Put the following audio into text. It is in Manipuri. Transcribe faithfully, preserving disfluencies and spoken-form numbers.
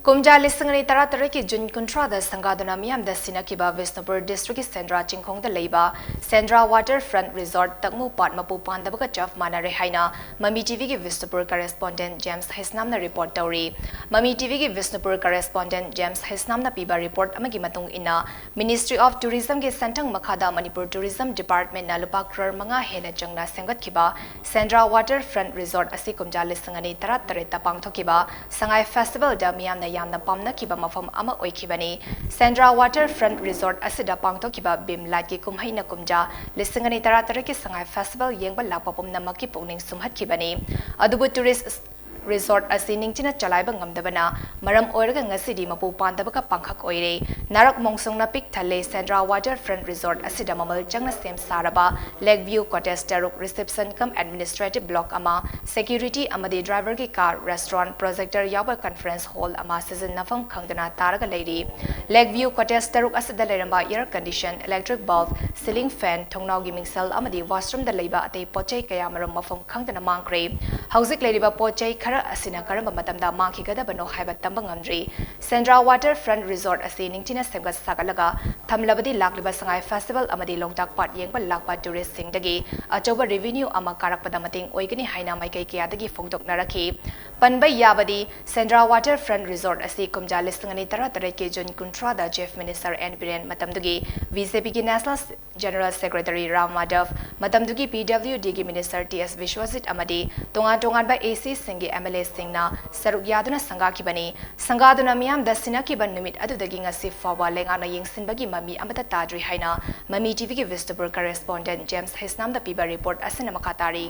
ꯀꯨꯝꯖꯥ ꯂꯤꯁꯤꯡ ꯑꯅꯤ ꯇꯔꯥꯇꯔꯦꯠꯀꯤ ꯖꯨꯟ ꯀꯨꯟꯊ꯭ꯔꯥꯗ ꯁꯪꯒꯥꯗꯨꯅ ꯃꯤꯌꯥꯝꯗ ꯁꯤꯟꯅꯈꯤꯕ ꯕꯤꯁꯅꯨꯄꯨꯔ ꯗꯤꯁꯇ꯭ꯔꯤꯛꯀꯤ ꯁꯦꯟꯗ꯭ꯔꯥ ꯆꯤꯡꯈꯣꯡꯗ ꯂꯩꯕ ꯁꯦꯟꯗ꯭ꯔꯥ ꯋꯥꯇꯔ ꯐ꯭ꯔꯟꯠ ꯔꯤꯖꯣꯔꯠ ꯇꯛꯃꯨ ꯄꯥꯠ ꯃꯄꯨ ꯄꯥꯟꯗꯕꯒ ꯆꯞ ꯃꯥꯟꯅꯔꯦ ꯍꯥꯏꯅ ꯃꯃꯤ ꯇꯤꯚꯤꯒꯤ ꯕꯤꯁꯅꯨꯄꯨꯔ ꯀꯔꯦꯁꯄꯣꯟꯗꯦꯟꯠ ꯖꯦꯝꯁ ꯍꯩꯁꯅꯥꯝꯅ ꯔꯤꯄꯣꯔꯠ ꯇꯧꯔꯤ꯫ ꯃꯃꯤ ꯇꯤꯚꯤꯒꯤ ꯕꯤꯁꯅꯨꯄꯨꯔ ꯀꯔꯦꯁꯄꯣꯟꯗꯦꯟꯠ ꯖꯦꯝꯁ ꯍꯩꯁꯅꯥꯝꯅ ꯄꯤꯕ ꯔꯤꯄꯣꯔꯠ ꯑꯃꯒꯤ ꯃꯇꯨꯡ ꯏꯟꯅ, ꯃꯤꯅꯤꯁꯇ꯭ꯔꯤ ꯑꯣꯐ ꯇꯨꯔꯤꯖꯝꯒꯤ ꯁꯦꯟꯊꯪ ꯃꯈꯥꯗ ꯃꯅꯤꯄꯨꯔ ꯇꯨꯔꯤꯖꯝ ꯗꯤꯄꯥꯔꯠꯃꯦꯟꯠꯅ ꯂꯨꯄꯥ ꯀ꯭ꯔꯣꯔ ꯃꯉꯥ ꯍꯦꯟꯅ ꯆꯪꯅ ꯁꯦꯝꯒꯠꯈꯤꯕ ꯁꯦꯟꯗ꯭ꯔꯥ ꯋꯥꯇꯔ ꯐ꯭ꯔꯟꯠ ꯔꯤꯖꯣꯔꯠ ꯑꯁꯤ ꯀꯨꯝꯖꯥ ꯂꯤꯁꯤꯡ ꯑꯅꯤ ꯇꯔꯥꯇꯔꯦꯠꯇ ꯄꯥꯡꯊꯣꯛꯈꯤꯕ ꯁꯉꯥꯏ ꯐꯦꯁꯇꯤꯚꯦꯜꯗ ꯃꯤꯌꯥꯝꯅ ꯌꯥꯝꯅ ꯄꯥꯝꯅꯈꯤꯕ ꯃꯐꯝ ꯑꯃ ꯑꯣꯏꯈꯤꯕꯅꯤ꯫ ꯁꯦꯟꯗ꯭ꯔꯥ ꯋꯥꯇꯔ ꯐ꯭ꯔꯟꯠ ꯔꯤꯖꯣꯔꯠ ꯑꯁꯤꯗ ꯄꯥꯡꯊꯣꯛꯈꯤꯕ ꯕꯤꯝ ꯂꯥꯏꯠꯀꯤ ꯀꯨꯝꯍꯩꯅ ꯀꯨꯝꯖꯥ ꯂꯤꯁꯤꯡ ꯑꯅꯤ ꯇꯔꯥꯇꯔꯦꯠꯀꯤ ꯁꯉꯥꯏ ꯐꯦꯁꯇꯤꯚꯦꯜ ꯌꯦꯡꯕ ꯂꯥꯛꯄ ꯄꯨꯝꯅꯃꯛꯀꯤ ꯄꯨꯛꯅꯤꯡ ꯁꯨꯝꯍꯠꯈꯤꯕꯅꯤ꯫ ꯑꯗꯨꯕꯨ ꯇꯨꯔꯤꯁ ꯔꯤꯖꯣꯔꯠ ꯑꯁꯤ ꯅꯤꯡꯊꯤꯅ ꯆꯂꯥꯏꯕ ꯉꯝꯗꯕꯅ ꯃꯔꯝ ꯑꯣꯏꯔꯒ ꯉꯁꯤꯗꯤ ꯃꯄꯨ ꯄꯥꯟꯗꯕꯒ ꯄꯥꯡꯈꯛ ꯑꯣꯏꯔꯦ꯫ ꯅꯥꯔꯛ ꯃꯣꯡꯁꯣꯡꯅ ꯄꯤꯛ ꯊꯜꯂꯦ ꯁꯦꯟꯗ꯭ꯔꯥ ꯋꯥꯇꯔ ꯐ꯭ꯔꯟꯠ ꯔꯤꯖꯣꯔꯠ ꯑꯁꯤꯗ ꯃꯃꯜ ꯆꯪꯅ ꯁꯦꯝ ꯁꯥꯔꯕ ꯂꯦꯛ ꯚ꯭ꯌꯨ ꯀꯣꯇꯦꯖ ꯇꯔꯨꯛ, ꯔꯤꯁꯦꯞꯁꯟ ꯀꯝ ꯑꯦꯗꯃꯤꯅꯤꯁꯇ꯭ꯔꯦꯇꯤꯚ ꯕ꯭ꯂꯣꯛ ꯑꯃ, ꯁꯦꯀ꯭ꯌꯨꯔꯤꯇꯤ ꯑꯃꯗꯤ ꯗ꯭ꯔꯥꯏꯚꯔꯒꯤ ꯀꯥꯔ, ꯔꯦꯁꯇꯨꯔꯦꯟꯠ, ꯄ꯭ꯔꯣꯖꯦꯛꯇꯔ ꯌꯥꯎꯕ ꯀꯟꯐꯔꯦꯟꯁ ꯍꯣꯜ ꯑꯃ ꯁꯤꯖꯤꯟꯅꯐꯝ ꯈꯪꯗꯅ ꯇꯥꯔꯒ ꯂꯩꯔꯤ꯫ ꯂꯦꯛ ꯚ꯭ꯌꯨ ꯀꯣꯇꯦꯖ ꯇꯔꯨꯛ ꯑꯁꯤꯗ ꯂꯩꯔꯝꯕ air condition, electric bulb, ceiling fan, ꯊꯣꯡꯅꯥꯎꯒꯤ ꯃꯤꯡꯁꯦꯜ ꯑꯃꯗꯤ ꯋꯥꯁꯔꯨꯝꯗ ꯂꯩꯕ ꯑꯇꯩ ꯄꯣꯠ ꯆꯩ ꯀꯌꯥꯃꯔꯨꯝ ꯃꯐꯝ ꯈꯪꯗꯅ ꯃꯥꯡꯈ꯭ꯔꯦ꯫ ꯍꯧꯖꯤꯛ ꯂꯩꯔꯤꯕ ꯄꯣꯠ ꯆꯩ ꯈꯔ ꯑꯁꯤꯅ ꯀꯔꯝꯕ ꯃꯇꯝꯗ ꯃꯥꯡꯈꯤꯒꯗꯕꯅꯣ ꯍꯥꯏꯕ ꯇꯝꯕ ꯉꯝꯗ꯭ꯔꯤ꯫ ꯁꯦꯟꯗ꯭ꯔꯥ ꯋꯥꯇꯔ ꯐ꯭ꯔꯟꯠ ꯔꯤꯖꯣꯔꯠ ꯑꯁꯤ ꯅꯤꯡꯊꯤꯅ ꯁꯦꯝꯒꯠ ꯁꯥꯒꯠꯂꯒ ꯊꯝꯂꯕꯗꯤ ꯂꯥꯛꯂꯤꯕ ꯁꯉꯥꯏ ꯐꯦꯁꯇꯤꯚꯦꯜ ꯑꯃꯗꯤ ꯂꯣꯛꯇꯥꯛ ꯄꯥꯠ ꯌꯦꯡꯕ ꯂꯥꯛꯄ ꯇꯨꯔꯤꯁꯁꯤꯡꯗꯒꯤ ꯑꯆꯧꯕ ꯔꯦꯚꯤꯅ꯭ꯌꯨ ꯑꯃ ꯀꯥꯔꯛꯄꯗ ꯃꯇꯦꯡ ꯑꯣꯏꯒꯅꯤ ꯍꯥꯏꯅ ꯃꯥꯏꯀꯩ ꯀꯌꯥꯗꯒꯤ ꯐꯣꯡꯗꯣꯛꯅꯔꯛꯈꯤ꯫ ꯄꯟꯕ ꯌꯥꯕꯗꯤ, ꯁꯦꯟꯗ꯭ꯔꯥ ꯋꯥꯇꯔ ꯐ꯭ꯔꯟꯠ ꯔꯤꯖꯣꯔꯠ ꯑꯁꯤ ꯀꯨꯝꯖꯥ ꯂꯤꯁꯤꯡ ꯑꯅꯤ ꯇꯔꯥꯇꯔꯦꯠꯀꯤ ꯖꯨꯟ ꯀꯨꯟꯊ꯭ꯔꯥꯗ ꯆꯤꯐ ꯃꯤꯅꯤꯁꯇꯔ ꯑꯦꯟ ꯕꯤꯔꯦꯟ, ꯃꯇꯝꯗꯨꯒꯤ ꯕꯤ ꯖꯦ ꯄꯤꯒꯤ national general secretary Ram Madhav, ꯃꯇꯝꯗꯨꯒꯤ ꯄꯤ ꯗꯕ꯭ꯂꯤꯎ ꯗꯤꯒꯤ ꯃꯤꯅꯤꯁꯇꯔ ꯇꯤ ꯑꯦꯁ ꯕꯤꯁ꯭ꯋꯖꯤꯠ ꯑꯃꯗꯤ ꯇꯣꯉꯥꯟ ꯇꯣꯉꯥꯟꯕ ꯑꯦ ꯁꯤꯁꯤꯡꯒꯤ ꯑꯦꯝ ꯑꯦꯜ ꯑꯦꯁꯤꯡꯅ ꯁꯔꯨꯛ ꯌꯥꯗꯨꯅ ꯁꯪꯒꯥꯈꯤꯕꯅꯤ꯫ ꯁꯪꯒꯥꯗꯨꯅ ꯃꯤꯌꯥꯝꯗ ꯁꯤꯟꯅꯈꯤꯕ ꯅꯨꯃꯤꯠ ꯑꯗꯨꯗꯒꯤ ꯉꯁꯤ ꯐꯥꯎꯕ ꯂꯩꯉꯥꯛꯅ ꯌꯦꯡꯁꯤꯟꯕꯒꯤ ꯃꯃꯤ ꯑꯃꯠꯇ ꯇꯥꯗ꯭ꯔꯤ ꯍꯥꯏꯅ ꯃꯃꯤ ꯇꯤꯚꯤꯒꯤ ꯕꯤꯁꯅꯨꯄꯨꯔ ꯀꯔꯦꯁꯄꯣꯟꯗꯦꯟꯠ ꯖꯦꯝꯁ ꯍꯩꯁꯅꯥꯝꯗ ꯄꯤꯕ ꯔꯤꯄꯣꯔꯠ ꯑꯁꯤꯅ ꯃꯈꯥ ꯇꯥꯔꯤ꯫